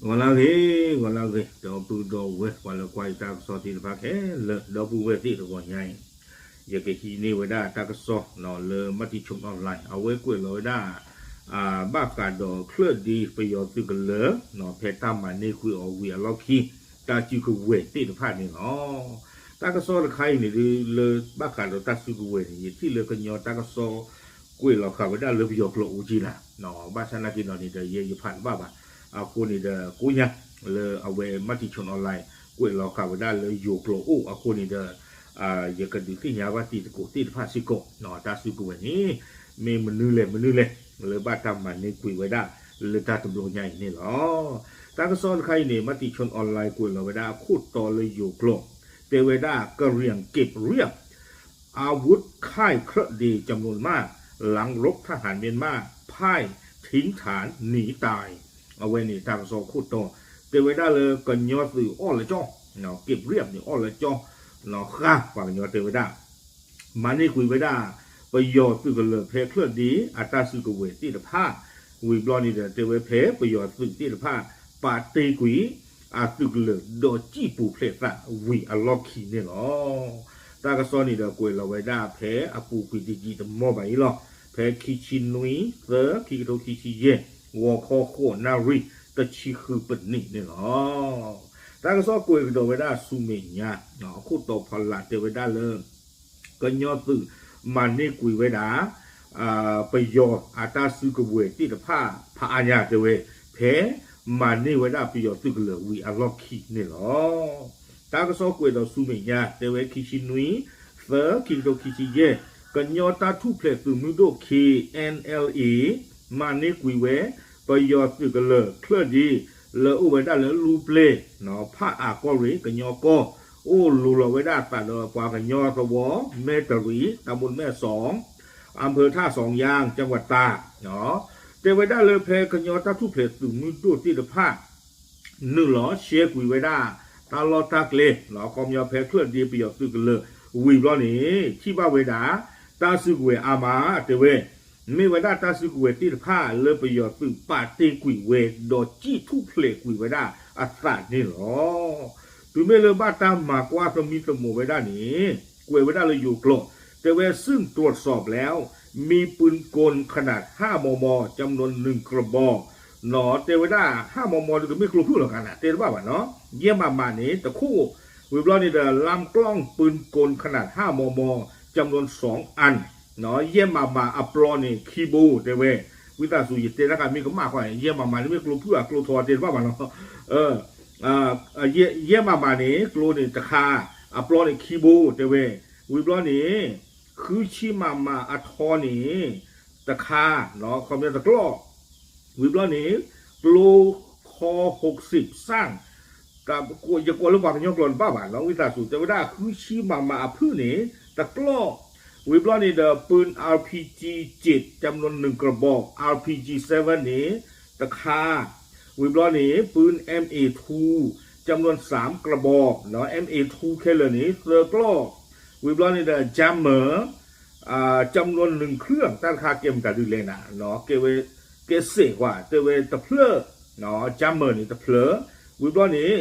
ဂီၤလၢအဂ့ၤ, ဂီၤလၢအဂ့ၤ, ဒီပုၢ်ဒီဝဲၢ် ပှၤလၢကွၢ်ယတၢ်ကစီၣ်သ့ၣ်တဖၣ်ခဲလၢာ် ဒီပုၢ်ဝဲၢ်သ့ၣ်တဂီၤညါအံၤ, ယကဟံးန့ၢ်ဝဲဒၣ်တၢ်ကစီၣ်လၢ Matichon Online အဝဲကွဲးလီၤဝဲဒၣ် ဘၣ်ဃးဒီးချၢၣ်ဒ့ပယီၤသုးကလၢၤ ဖဲတၢ်မၤန့ၢ်ကွံာ်အီၤဝံၤအလီၢ်ခံ တၢ်စုကဝဲၤသ့ၣ်တဖၣ်န့ၣ်လီၤ. တၢ်ကစီၣ်တခါအံၤန့ၣ်ဒုး လၢဘၣ်ဃးဒီးတၢ်စုကဝဲၤန့ၣ် ယထံၣ်လၢကညီတၢ်ကစီၣ် ကွဲးလီၤဃာ်ဝဲဒၣ်လၢပယီၤကျိာ်အိၣ်ကံလၢ်, ဘၣ်ဆၣ်နာ်က့ဒီးန့ၣ်ဒီး ယဲယဖးတဘၣ်ဘၣ်. အဃိန့ၣ်ဒီး ကိးညါ လၢအဝဲ Matichon Online ကွဲးလီၤဃာ်ဝဲဒၣ်လၢယိၤကျိာ်အိၣ်အဃိန့ၣ်ဒီး ယကဒုးသ့ၣ်ညါဘၣ်တံၤသကိးသ့ၣ်တဖၣ်စ့ၢ်ကီး တၢ်စုကဝဲၤန့ၣ် မ့ၢ်မနုၤလဲၣ်မနုၤလဲၣ် လၢဘၣ်တၢ်မၤန့ၢ်ကွံာ်ဝဲဒၣ်လၢတၢ်တဘျီညါအံၤန့ၣ်လီၤ. တၢ်ကစီၣ်တခါအံၤန့ၣ် Matichon Online ကွဲးလီၤဝဲဒၣ်အခိၣ်တီလၢယိၤကျိာ် တဲဝဲဒၣ် กะเหรี่ยงเก็บเรียบ อาวุธค่ายเครือเดย์จำนวนมาก หลังรบทหารเมียนมาพ่ายทิ้งฐานหนีตาย အဝဲန့ၣ်တၢ်ကစီၣ်ခိၣ်တီ တဲဝဲဒၣ်လၢကညီသုးအီၣ်လၢကၠီ က့းပရံးန့ၣ် အီၣ်လၢကၠီ ဃါ ပှၤကညီတဲဝဲဒၣ် မၤန့ၢ်ကွံာ်ဝဲဒၣ် ပယီၤသုးကလၢၤဖဲချၢၣ်ဒ့အတၢ်စုကဝဲၤသ့ၣ်တဖၣ် ဝံၤဘျီန့ၣ်ဒီး တဲဝဲဖဲပယီၤသုးသ့ၣ်တဖၣ် ပာ်တ့ၢ်ကွံာ် အသုးကလၢၤဒီးစံၣ်ပူၤဖျဲးသးဝံၤအလီၢ်ခံန့ၣ်လီၤ. တၢ်ကစီၣ်န့ၣ်ဒီးကွဲးလီၤဝဲဒၣ်ဖဲအပူၤကွံာ်တယံာ်တမီၢ်ဘၣ်အံၤလီၤ. ဖဲခံဆံနွံ သၢ ခံကထိခံဆံယဲၢ် ဂီၤခီဃိးနၣ်ရံၣ် တဆံဃုပနံးန့ၣ်လီၤ. တၢ်ကစီၣ်ကွဲးကဒီးဝဲဒၣ်ဆူမဲာ်ညါ အခိၣ်တီဖီလာ်တဲဝဲဒၣ်လၢ ကညီသုးမၤန့ၢ်ကွံာ်ဝဲဒၣ် ပယီၤအတၢ်စုကဝဲၤသ့ၣ်တဖၣ် ဖးအါညါတဲဝဲ ဖဲမၤန့ၢ်ဝဲဒၣ်ပယီၤသုးကလၢၤဝံၤအလီၢ်ခံန့ၣ်လီၤ. တၢ်ကစီၣ်ကွဲးဒီးဆူမဲာ်ညါ တဲဝဲခံဆံနွံ သၢ ခံကထိခံဆံယဲၢ် ကညီတၢ်ထူၣ်ဖျဲးသုးမုၢ်ဒိၣ် K N L A မၤန့ၢ်ကွံာ်ဝဲ ပယီၤသုးကလၢၤချၢၣ်ဒ့ လၢအိၣ်ဝဲဒၣ်လၢလူပျဲၢ် ဖးအါကီၢ်ရ့ၣ် ကညီကီၢ် အိၣ်လူၤလီၤဝဲဒၣ်အသးဒီးပှၤကညီသဝီ မဲၢ်တရံး တၢ်မူတမဲၣ်စီ အၣ်ဖၢၣ်ထၣ်စီယၣ် ကၠၣ်ဝးတၢ် တဲဝဲဒၣ်လၢဖဲကညီတၢ်ထူၣ်ဖျဲးသုးမုၢ်ဒိၣ်သ့ၣ်တဖၣ် နုာ်လီၤရှဲကွံာ်ဝဲဒၣ် တၢ်လီၢ်တၢ်ကျဲ ခီပညီဖဲချၢၣ်ဒ့ပယီၤသုးကလၢၤဝံၤဘျီန့ၣ် ထံၣ်ဘၣ်ဝဲဒၣ် တၢ်စုကဝဲၤအါမး တဲဝဲ မ့ၢ်ဝဲဒၣ်တၢ်စုကဝဲၤသ့ၣ်တဖၣ်လၢပယီၤသုးပာ်တ့ၢ်ကွံာ်ဝဲ ဒီးစံၣ်ထူၣ်ဖျဲးကွံာ်ဝဲဒၣ်အသးန့ၣ်လီၤ. တုၤမ့ၢ်လၢဘၣ်တၢ်မၤကွၢ်သမံသမိးဝဲဒၣ်န့ၣ် ကွဲးဝဲဒၣ်လၢယိၤကျိာ် တဲဝဲ ซึ่งตรวจสอบแล้ว มีปืนกลขนาด ห้า มม จำนวน หนึ่ง กระบอก နီၢ် တဲဝဲဒၣ် ห้า มม ဒုးကမ့ၢ်ကျိဖုၣ်လီၤဂၤနၤ တဲတဘၣ်ဘၣ်နီၢ် ယဲၢ် มม န့ၣ် တခိၣ် ဝံၤဘျီန့ၣ်ဒီး ลำกล้องปืนกลขนาด ห้า มม จำนวน สอง อัน ယဲၢ် มม အပျီန့ၣ် ခံဘိ တဲဝဲ ဝံသးစူၤ ယတဲတၢ်ခါမ့ၢ်ကမၣ်ဃီ ယဲၢ် มม န့ၣ်မ့ၢ်ကျိဖုၣ်ဧါ ကျိထီတဲတဘၣ်ဘၣ်နီၢ် ယဲၢ် မမ န့ၣ် ကျိန့ၣ်တခါ အပျီန့ၣ်ခံဘိ တဲဝဲ ဝံၤဘျီန့ၣ် ဃုဆံ မမ အထီန့ၣ် တခါ ခီပညီတကျီၢ် ဝံၤဘျီန့ၣ် ကျိ ခီ หกสิบ စၣ် ယကိးလၢပှၤကညီကျိာ်တဘၣ်ဘၣ်နီၢ် ဝံသးစူၤ တဲဝဲဒၣ် ဃုဆံ မမ အဖုၣ်န့ၣ် တကျီၢ် ဝံၤဘျီန့ၣ်ဒီး ปืน อาร์พีจี เจ็ด จำนวน หนึ่ง กระบอก อาร์พีจี เซเว่น န့ၣ် တခါ ဝံၤဘျီန့ၣ် ปืน เอ็มเอทู จำนวน สาม กระบอก เอ็มเอทู ခဲလၢာ်န့ၣ် သၢကျီၢ် ဝံၤဘျီန့ၣ်ဒီး jammer จำนวน หนึ่ง เครื่อง တၢ်တခါကဲမတၤဒ်လဲၣ်နၤ ကဲဝဲ ကဲစဲးကွၢ် တဲဝဲတဖျၢၣ် jammer န့ၣ်တဖျၢၣ် ဝံၤဘျီန့ၣ်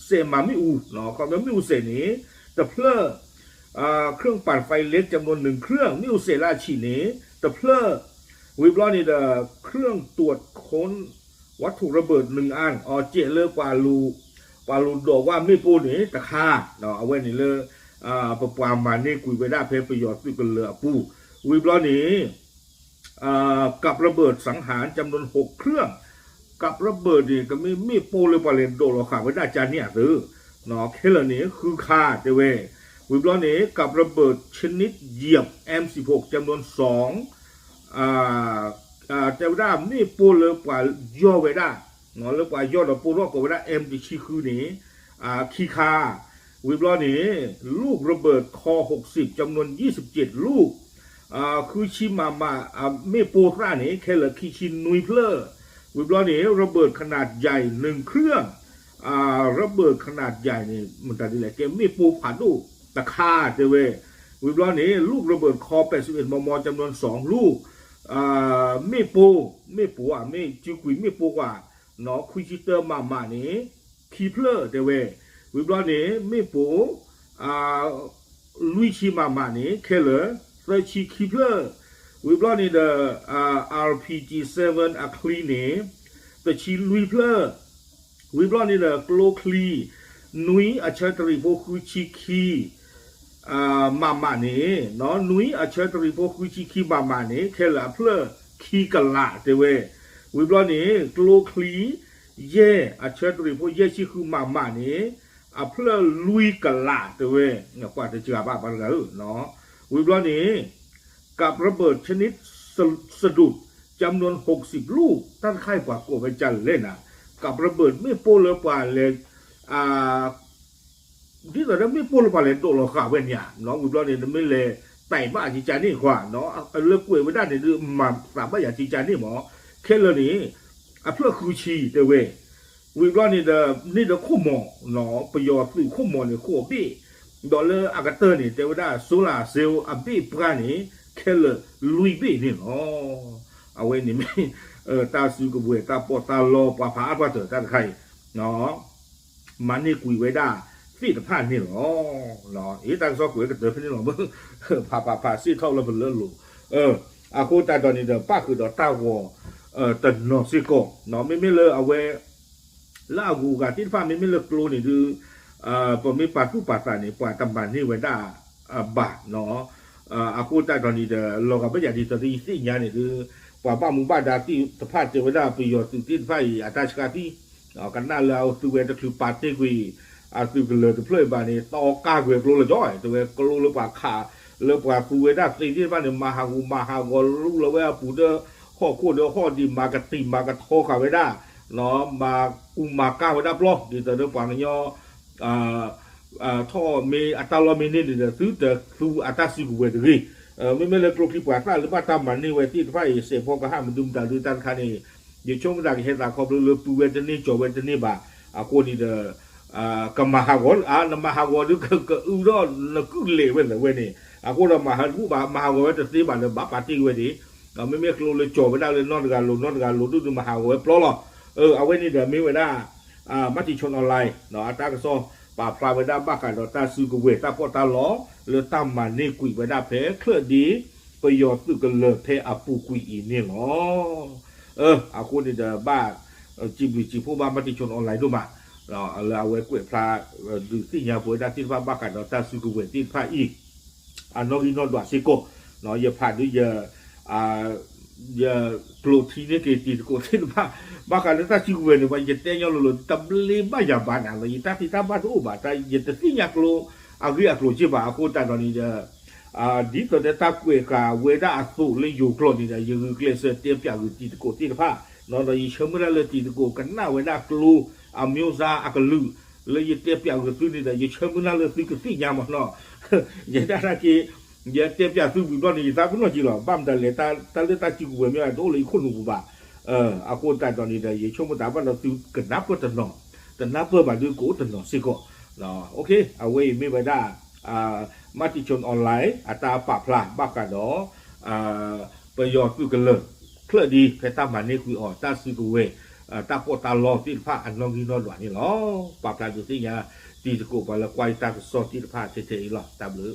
စဲးမၤမ့ၣ်အူ ခီပညီမ့ၣ်အူစဲးန့ၣ် တဖျၢၣ် เครื่องปั่นไฟเล็ก จำนวน หนึ่ง เครื่อง မ့ၣ်အူစဲးလၢအဆံးန့ၣ် တဖျၢၣ် ဝံၤဘျီန့ၣ်ဒီး เครื่องตรวจค้นวัตถุระเบิด หนึ่ง อัน အီၤစဲးလၢ ပှၤလူၤဒိးဝဲမ့ၣ်ပိၢ်န့ၣ်တခါ အဝဲန့ၣ်လၢ ပပှၤမၤန့ၢ်ကွံာ်ဝဲဒၣ်ဖဲပယီၤသုးကလၢၤအပူၤ ဝံၤဘျီန့ၣ် กับระเบิดสังหาร จำนวน หก เครื่อง กับระเบิด န့ၣ် ကမ့ၢ်မ့ၣ်ပိၢ်လၢပှၤလဲၤဒိးလီၤဃာ်ဝဲဒၣ်ကန့ၣ်အသၢ ခဲလၢာ်န့ၣ် ဃုခါ တဲဝဲ ဝံၤဘျီန့ၣ် กับระเบิดชนิดเหยียบ เอ็มสิบหก จำนวน สอง တဲဝဲဒၣ်မ့ၣ်ပိၢ်လၢပှၤယီၢ်ဝဲဒၣ် လၢပှၤယီၢ်ဒီးပိၢ်ထီၣ်ကိးဝဲဒၣ် M တဆံဃုန့ၣ် ခံခါ ဝံၤဘျီန့ၣ် ลูกระเบิดคอ หกสิบ จำนวน ยี่สิบเจ็ด ลูก ဃုဆံ မမ မ့ၣ်ပိၢ်သၣ်န့ၣ် ခဲလၢာ်ခံဆံနွံဖျၢၣ် ဝံၤဘျီန့ၣ် ระเบิดขนาดใหญ่ หนึ่ง เครื่อง ระเบิดขนาดใหญ่ န့ၣ် မတၤဒ်လဲၣ် ကဲမ့ၣ်ပိၢ်ဖးဒိၣ်တခါ တဲဝဲ ဝံၤဘျီန့ၣ် ลูกระเบิดคอ แปดสิบเอ็ด มม จำนวน สอง ลูก မ့ၣ်ပိၢ် မ့ၣ်ပိၢ်ဧါ မ့ၢ်စုကွံာ်မ့ၣ်ပိၢ်ကွၢ် ခွံဆံတၢမးမးန့ၣ် ခံဖျၢၣ်တဲဝဲ, ဝံၤဘျီန့ၣ် မ့ၣ်ပိၢ် လွံၢ်ဆံမးမးန့ၣ် ခဲလၢာ် သၢဆံခံဖျၢၣ်, ဝံၤဘျီန့ၣ်ဒီး RPG seven အချံန့ၣ် တဆံလွံၢ်ဖျၢၣ်, ဝံၤဘျီန့ၣ်ဒီး ကျိချံ နွံအဆၢတရံးဖိဃုဆံခံ မးမးန့ၣ် နွံအဆၢတရံးဖိဃုဆံခံမးမးန့ၣ် ခဲလၢာ်အဖျၢၣ်ခံကလးတဲဝဲ, ဝံၤဘျီန့ၣ် ကျိချံ ယဲၢ်အဆၢတရံးဖိယဲၢ်ဆံဃုမးမးန့ၣ် အဖျၢၣ်လွံၢ်ကလးတဲဝဲ, ကွၢ်တစှၤဘၣ်ပှၤတဂၤဧၢ, ဝံၤဘျီန့ၣ် กับระเบิดชนิดสะดุด จำนวนหกสิบลูก တၢ်တခါအံၤပှၤကိးဝဲဒ်လဲၣ်နၤ, กับระเบิด မ့ၣ်ပိၢ်လၢပှၤလဲၤ ဒ်သိးဒီးမ့ၣ်ပိၢ်လၢပှၤလဲၤဒိးလီၤဃာ်ဝဲန့ၣ်ဧါ, ဝံၤဘျီန့ၣ် နမ့ၢ်လဲၤတဲာ်ဘၣ်ကကန့ၣ်ကွၢ်, လၢကွဲးဝဲဒၣ်န့ၣ်ဒုး မၤသးဘၣ်ယၤကကန့ၣ်မး, ခဲလၢာ်န့ၣ် အဖျၢၣ်ဃုဆံတဲဝဲ, ဝံၤဘျီန့ၣ်ဒီး န့ၢ်ဒီးခိၣ်မီၤ, ပယီၤသုးခိၣ်မီၤန့ၣ် ဃိးဘ့ၣ်, ဒီးလၢအကတၢၢ်န့ၣ် တဲဝဲဒၣ် solar cell အဘ့ၣ်ပှၢ်န့ၣ် ခဲလၢာ်လွံၢ်ဘ့ၣ်န့ၣ်လီၤ. အဝဲန့ၣ်မ့ၢ် တၢ်စုကဝဲၤတၢ်ပီးတၢ်လီပှၤဖးအါပှၤတၢၢ်တၢ်တခါအံၤ မၤန့ၢ်ကွံာ်ဝဲဒၣ်သ့ၣ်တဖၣ်န့ၣ်လီၤ. အ့ တၢ်ကစီၣ်ကွဲးကတၢၢ်ဖဲန့ၣ်လီၤ, ဖးဖးဖးစ့ၣ်ထီၣ်လၢပလၢအလိၤ, အဃိသတးဒီးန့ၣ်ဒီး ပၣ်ဃုာ်ဒီးတၢ်ဂီၤတနီၤစ့ၢ်ကီး, မ့မ့ၢ်လၢအဝဲ လၢအဂုၤအဂၤသ့ၣ်တဖၣ် မ့မ့ၢ်လၢကျိန့ၣ်ဒုး ပမ့ၢ်ပာ်သူၣ်ပာ်သးန့ၣ် ပှၤတမၤန့ၢ်ဝဲဒၣ်ဘၣ်, အဃိသတးဒီးန့ၣ်ဒီး လီၤဂာ်ဘၣ်ယၤဒ်သိးဒီးယသ့ၣ်ညါန့ၣ်ဒုး ပှၤဘၣ်မူဘၣ်ဒါသ့ၣ်တဖၣ်တဲဝဲဒၣ် ပယီၤသုးသ့ၣ်တဖၣ်အံၤ အတၢ်ဆှါသံ ကနၣ်လၢအသုဝဲတချုးပာ်တ့ၢ်ကွံာ် အသုးကလၢၤတဖျၢၣ်အံၤဘၣ်န့ၣ် သီကါကွဲၤကျိလၢကၠီ တဲဝဲကျိလၢပှၤခး လၢပှၤသူဝဲဒၣ်သ့ၣ်သ့ၣ်တဖၣ်န့ၣ် မၤဟးဂူာ်မၤဟးဂီၤလူလီၤဝဲအပူၤဒီး ဟီၣ်ခိၣ်ဒီးဟီၣ်ဒံး မၤကတံာ်မၤကထီဃာ်ဝဲဒၣ် မၤကူမၤကါဝဲဒၣ်ပျီ ဒ်သိးဒီးပှၤကညီ ထီၣ်မ့ၢ်အတၢ်လီၢ်မ့ၢ်န့ၢ်န့ၣ်ဒီး သုတသူအတၢ်စုကဝဲၤတဂ့ၤ. မ့မ့ၢ်လၢကျိချံပှၤသၣ်လၢဘၣ်တၢ်မၤန့ၢ်ဝဲသ့ၣ်တဖၣ်အံၤ စဲးဖီကဟၣ်မနုၤမတၤဒုးတၢ်တခါန့ၣ် ယဆိကမိၣ်သးကဟဲသးခီဖျိလၢပုၢ်ဝဲတန့ၢ် ကၠီၤဝဲတန့ၢ်ဘၣ်. အဃိန့ၣ်ဒီး ကမၤဟးဂီၤ နမၤဟးဂီၤဒုးကအုဒီးနကုၢ်လဲၤဝဲသ့ဝဲန့ၣ် အဃိဒီးမၤဟးဂီၤတဘူၣ်ဘၣ် မၤဟးဂီၤဝဲတသ့ဘၣ်လၢဘၣ်ပာ်တ့ၢ်ဝဲန့ၣ် မ့မ့ၢ်ကျိလၢကၠီၤဝဲဒၣ်လၢနီတဂၤလိၤ နီတဂၤလိၤဒုး မၤဟးဂီၤဝဲပျီလီၤ. အဝဲန့ၣ်ဒီးမ့ၢ်ဝဲဒၣ် Matichon Online အတၢ်ကစီၣ်ပာ်ဖျါဝဲဒၣ်ဘၣ်ဃးဒီးတၢ်စုကဝဲၤတၢ်ပီးတၢ်လီ လၢတၢ်မၤန့ၢ်ကွံာ်ဝဲဒၣ်ဖဲချၢၣ်ဒ့ ပယီၤသုးကလၢၤဖဲအပူၤကွံာ်အံၤန့ၣ်လီၤ. အဃိန့ၣ်ဒီးဘၣ် စံးဘျုးစံးဖှိၣ်ဘၣ် Matichon Online ဒိၣ်မး လၢအဝဲကွဲးဖျါ ဒုးသ့ၣ်ညါပဝဲဒၣ်သ့ၣ်တဖၣ်ဘၣ်ဃးဒီးတၢ်စုကဝဲၤသ့ၣ်တဖၣ်အံၤ အနီၣ်ဂံၢ်နီၣ်ဒွးစ့ၢ်ကီး ယဖးဒုးယ ယကျိထံန့ၢ်က့ၤတံၤသကိးသ့ၣ်တဖၣ် ဘၣ်ဃးလၢတၢ်စုကဝဲၤန့ၣ် ပှၤယတဲညီလိၤလိၤ တဘျ့ဘၣ်ယၤဘၣ်နၤလၢ ယတၢ်သ့တၢ်ဘၣ်တအိၣ်ဘၣ် ယတသ့ၣ်ညါကျိအဂ့ၢ်အကျိၤက့ၢ်ဘၣ် အဃိသတးဒီးန့ၣ်ဒီး ဒ်သိးဒီးတၢ်ကွဲးဃာ်ဝဲဒၣ်အသိးလၢယိၤကျိာ်န့ၣ်ဒီး ယဂုာ်ကျဲးစၢးတဲပၠးဂုာ်တံၤသကိးသ့ၣ်တဖၣ် ဒီးယဆၢမုၢ်လၢ်လၢတံၤသကိးကနၣ်ဝဲဒၣ်ကျိ အမျိုးသား အကလုာ် လၢယတဲပၠးဂုာ်သုန့ၣ်ဒီး ယဆၢမုၢ်လၢ်လၢသုကသ့ၣ်ညါမးနီၤ ယဲဒၣ်တၢ်က့ ယတဲပၠးသုဝံၤဘျီန့ၣ် ယသးပ့ၤနီၣ်က့ၤလီၤ ဘၣ်မတၤလဲၣ် တၢ်လၢတၢ်စုကဝဲၤမ့ၢ်တအိၣ်လၢယခိၣ်နူာ်ပူၤဘၣ် အဃိသတးဒီးန့ၣ်ဒီး ယဆိကမိၣ်သးဘၣ်ဒီးသုကနၢ်ပၢၢ်တနီၤ တနၢ်ပၢၢ်ဘၣ်ဒုးကအိၣ်တနီၤစ့ၢ်ကီး အဝဲအံၤမ့ၢ်ဝဲဒၣ် Matichon Online အတၢ်ပာ်ဖျါဘၣ်ဃးဒီး ပယီၤသုးကလၢၤ ချၢၣ်ဒ့ဖဲတၢ်မၤန့ၢ်ကွံာ်အီၤ တၢ်စုကဝဲၤ တၢ်ပီးတၢ်လီသ့ၣ်တဖၣ်အနီၣ်ဂံၢ်နီၣ်ဒွးန့ၣ်လီၤ. ပာ်ဖျါဒုးသ့ၣ်ညါ တံၤသကိးပှၤလၢကွၢ်ယတၢ်ကစီၣ်သ့ၣ်တဖၣ်ထဲထဲအံၤလီၤ. တၢ်ဘျုး